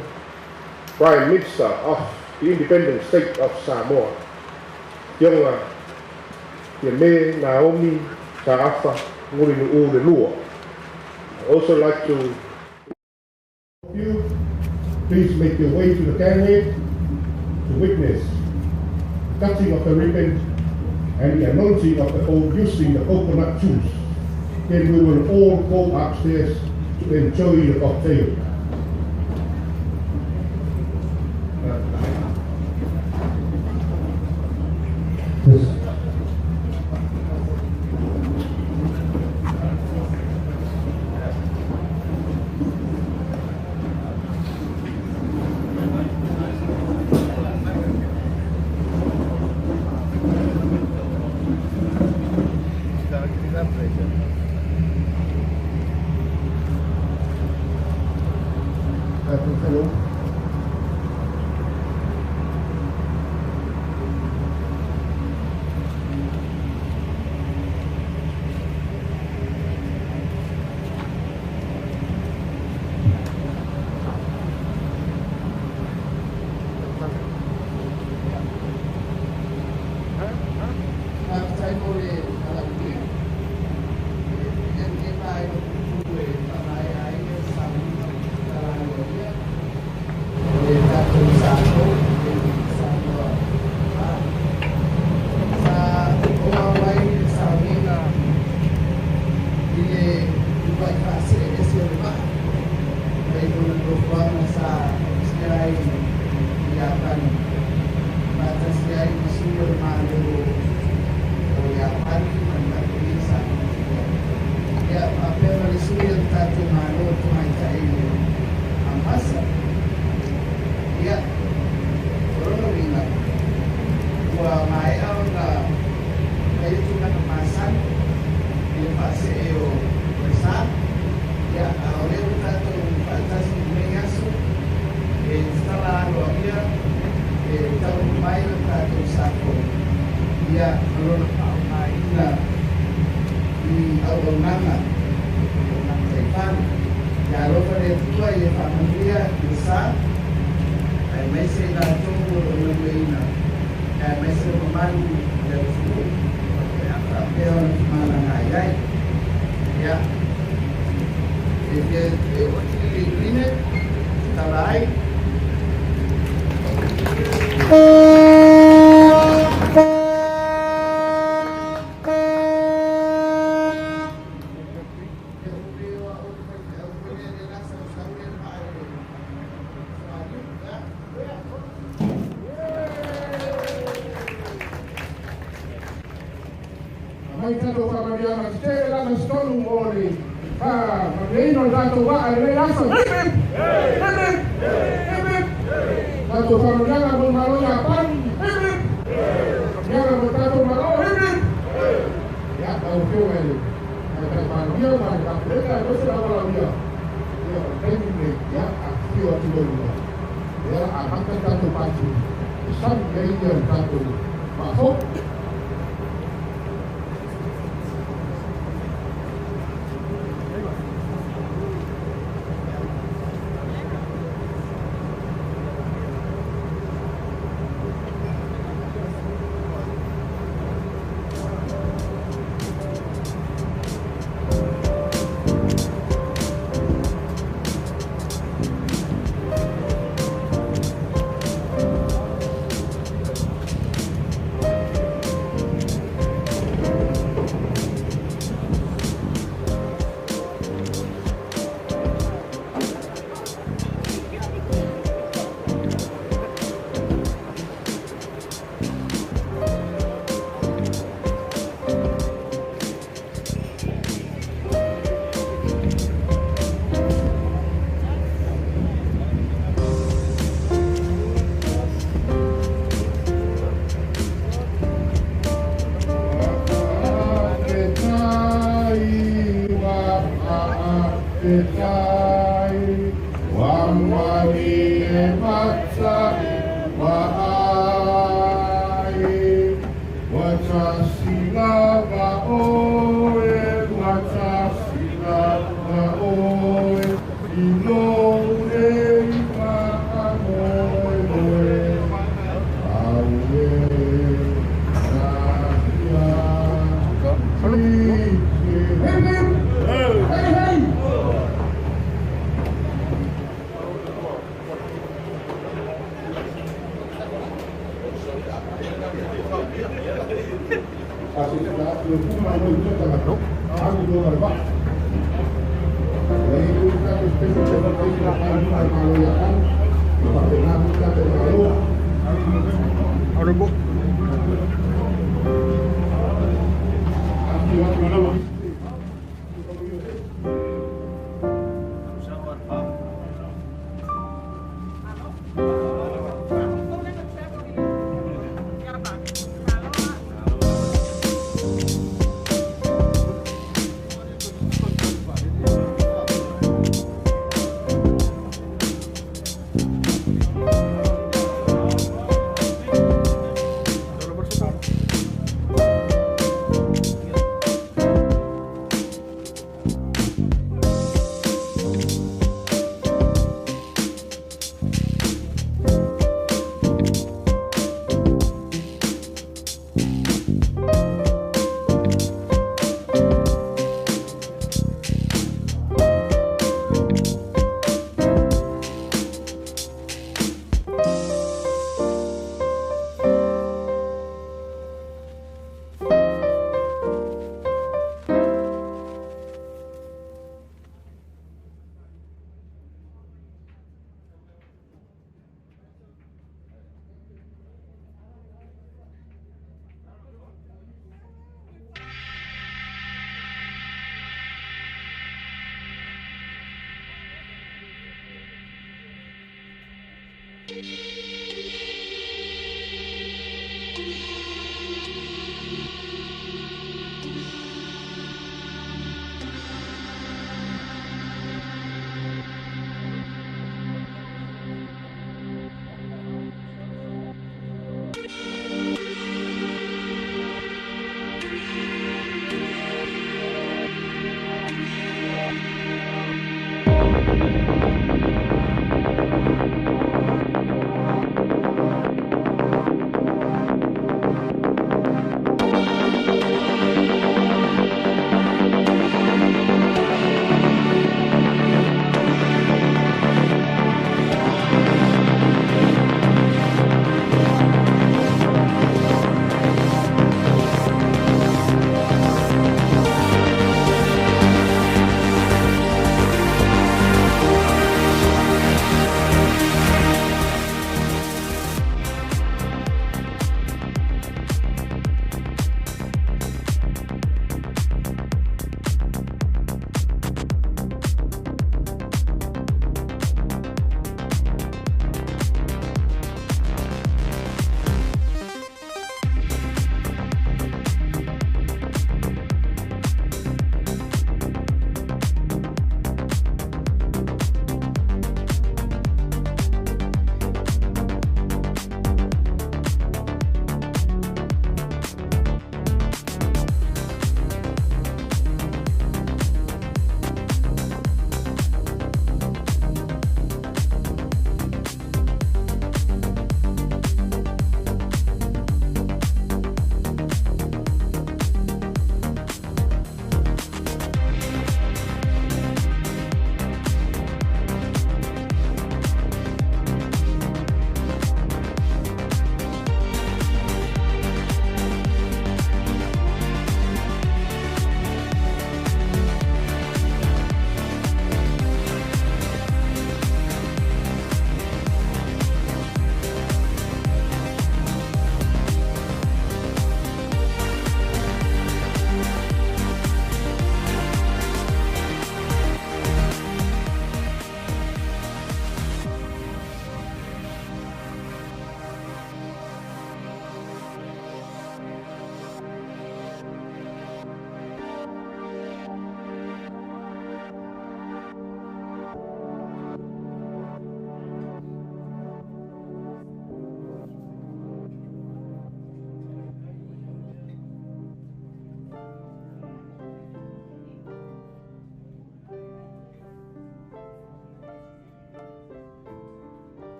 Prime Minister of the Independent State of Samoa, Afioga Fiame Naomi Ta'afa Mulinu'u le Lua. I also like to you, please make your way to the gangway to witness the cutting of the ribbon and the anointing of the boat using the coconut juice. Then we will all go upstairs to enjoy the cocktail. Tatou faamanuiaga mo le Malo o Iapani. Hip hip. Faamanuiaga mo le tatou Malo. Hip hip. Ia, lau Afioga i le Tamaitai Palemia ma le Kapeneta aemaise le aualaolia, ia, o le taimi lenei, ia, afifio atu loa i luga, ia, amata le tatou pati e sami ai le tatou vaa.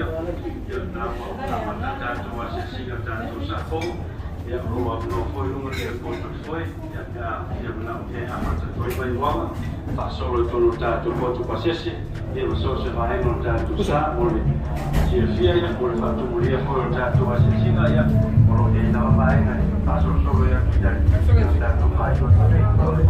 fiafia. Ia na ua amata tatou asiasiga tatou safou. Ia o loo avanoa foi luga le airport o foi. Ia pe a fia manaomia e amata atu ai maiuaga faasolo i tonu o tatou potu pasese. Ia ma so o se vaega o le tatou sa mo le fiafia. Ia mo le faatumulia foi o le tatou asiasiga. Ia o loo iai lava vaega e faasolosolo ai atu i ai tatou faaiu atu nei o le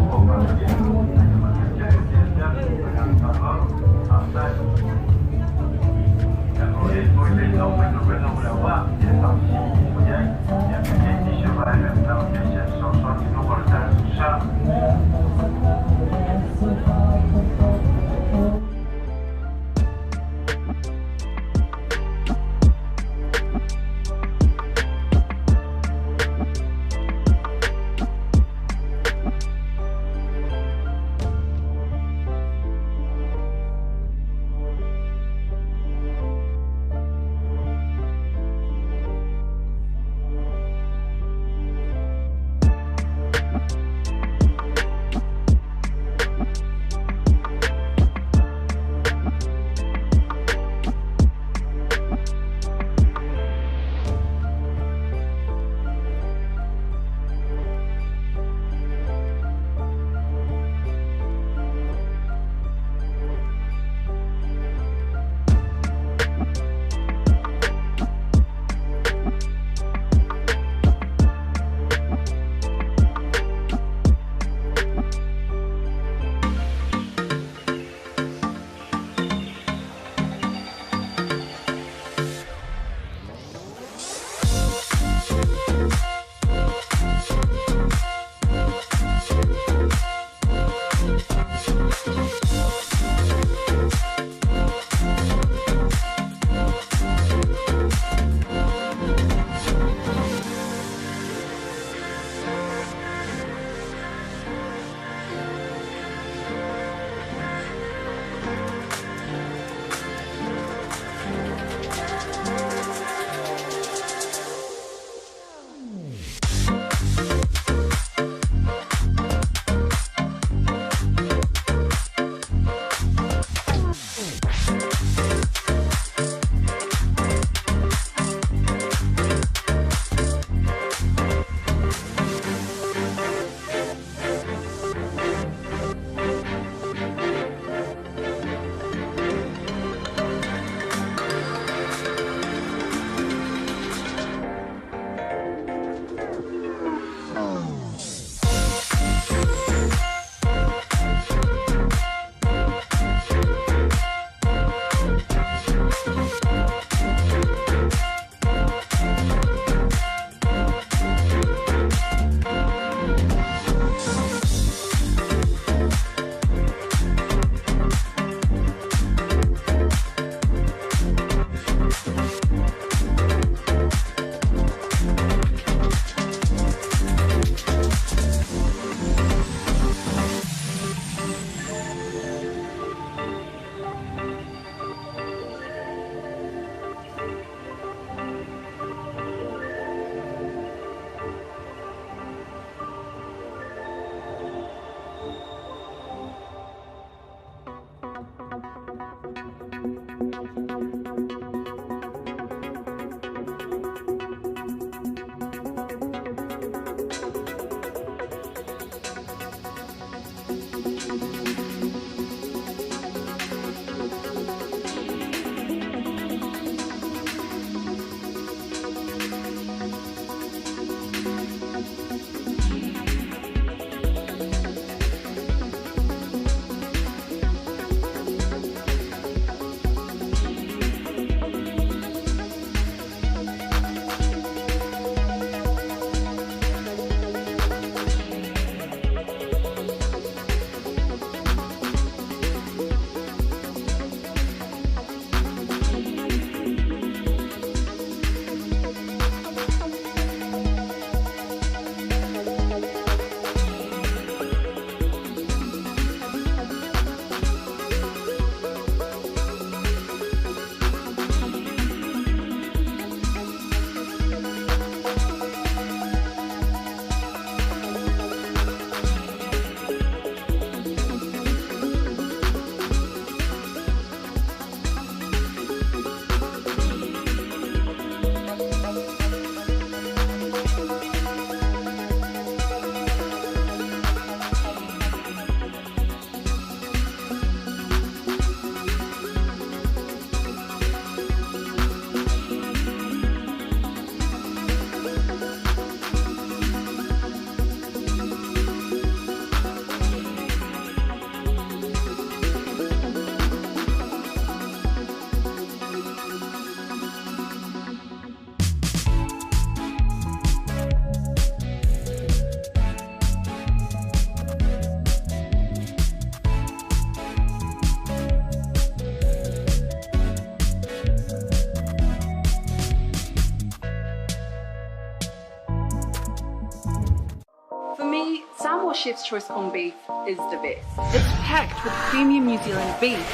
Your Chef's Choice corned beef is the best. It's packed with premium New Zealand beef.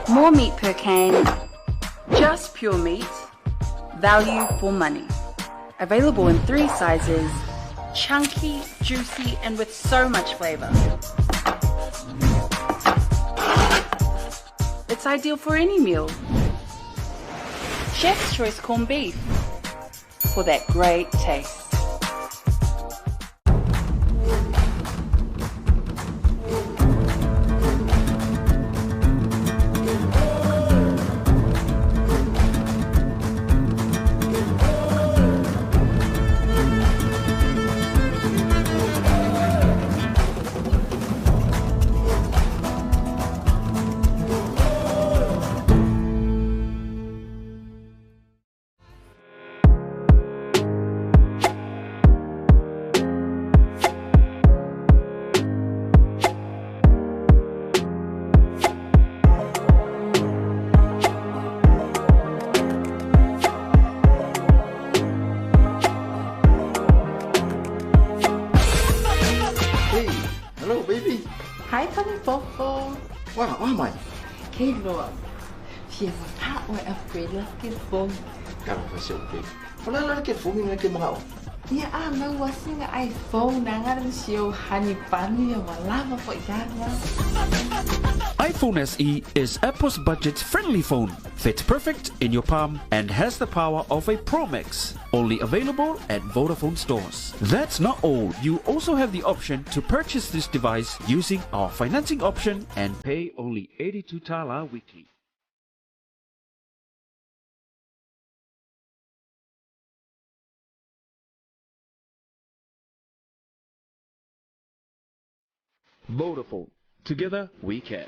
More meat per can, just pure meat, value for money. Available in 3 sizes, chunky, juicy, and with so much flavour. It's ideal for any meal. Chef's Choice corned beef, for that great taste. Hi, Falefofu. Wow, oh my. Ke loa. Fia ma o upgrade la ke phone. Ka fa se upgrade. Wala la ke phone nga ke mga o. Ia a mau wasinga iPhone na nga sio hani pani ya wala ma fo ya. iPhone SE is Apple's budget-friendly phone. Fits perfect in your palm and has the power of a Pro Max. Only available at Vodafone stores. That's not all. You also have the option to purchase this device using our financing option and pay only 82 Tala weekly. Vodafone. Together we can.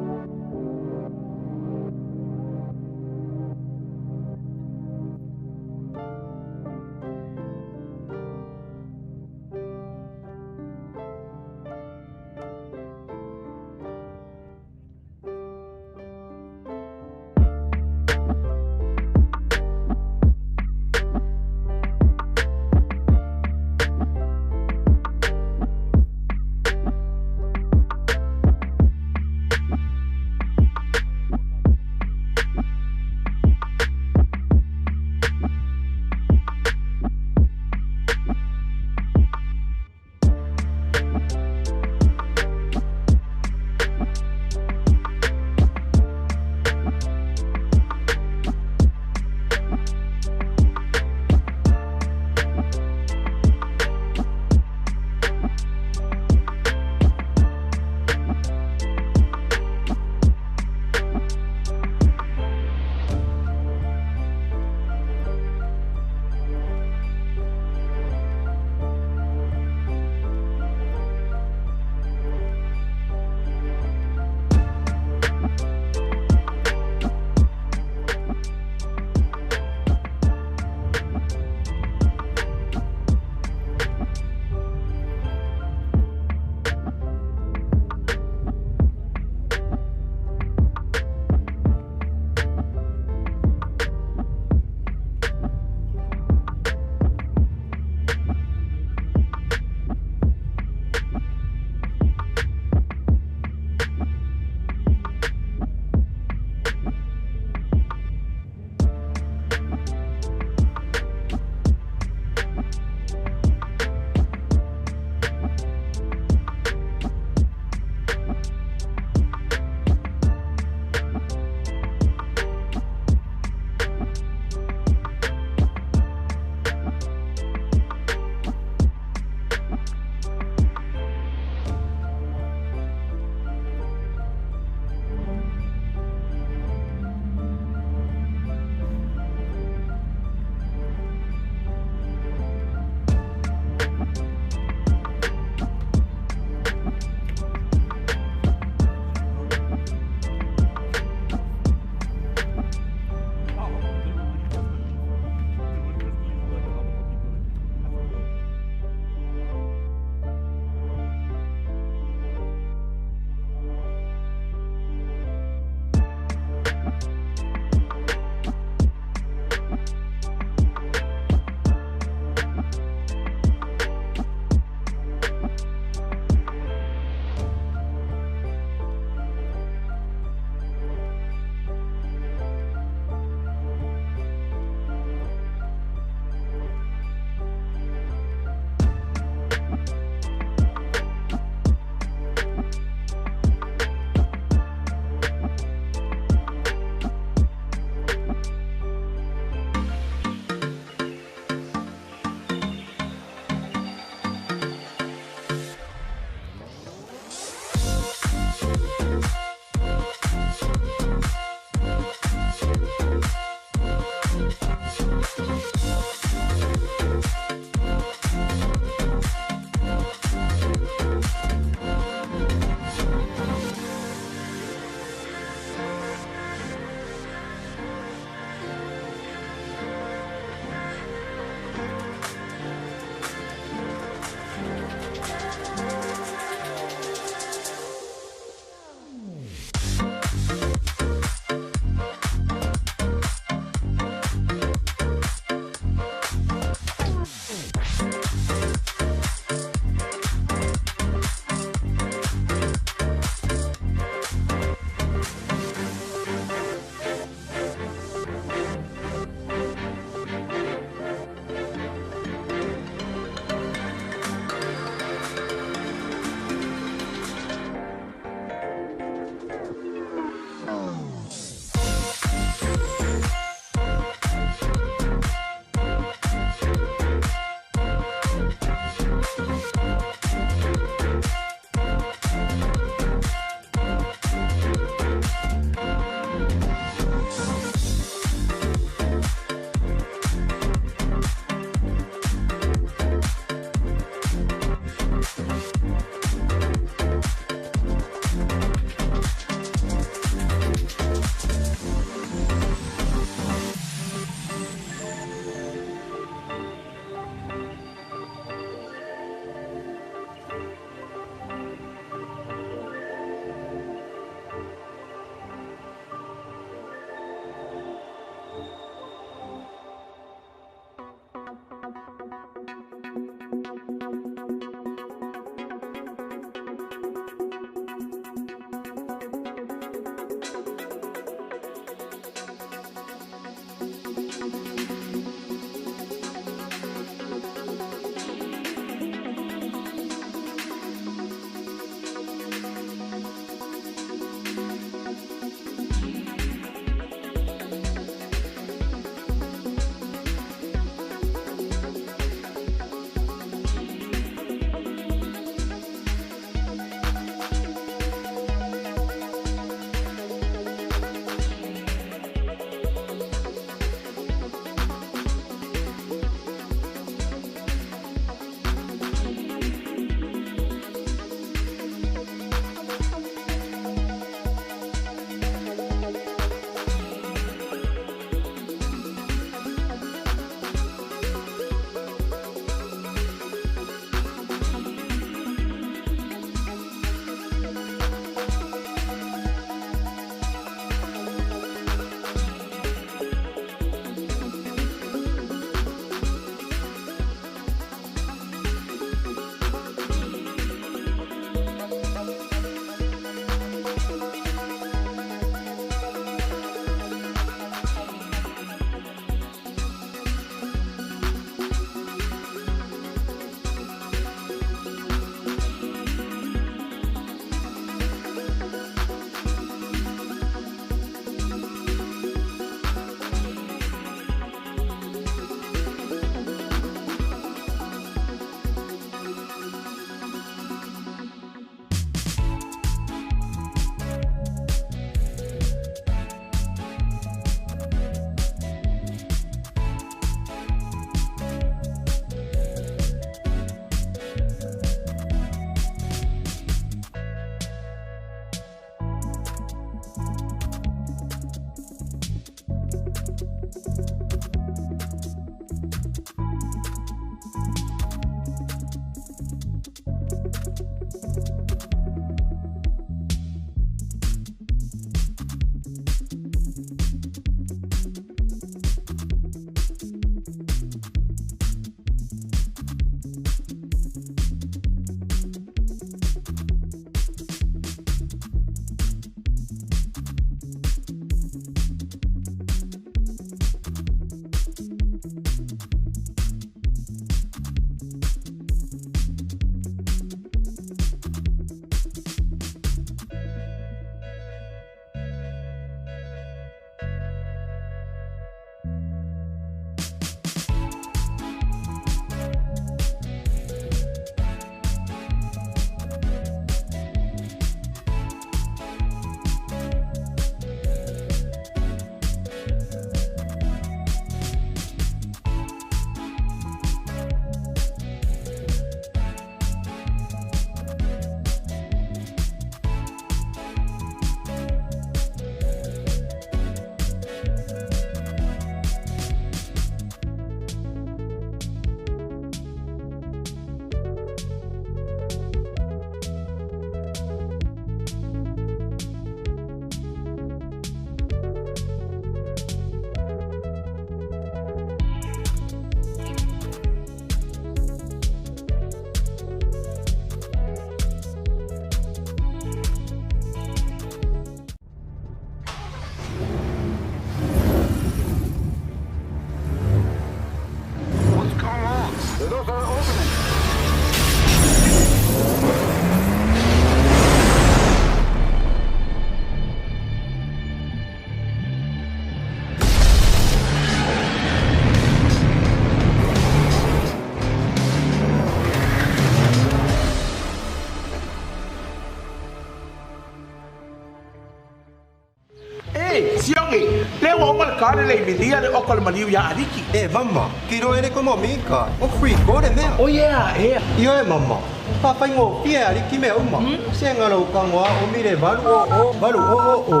kale le milia le oko le maliu ia aliki. E mama, kiro ele komo mika. O free go le mea. O yeah, e. Io e mama. Pa whai ngō pia aliki mea uma. Se ngalo kangoa o mire valu o o, valu o o o.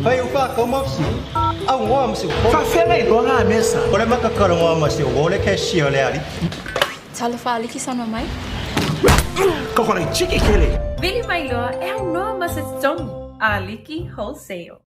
Whai upa ka mofsi. Au ngoa msi o. Fa fela i loa mesa. Ole makakalo ngoa masi o wole ke shio le aliki. Talofa aliki sana mai. Kokore chiki kele. Vili mai loa e au noa ma se tongi. Aliki Wholesale.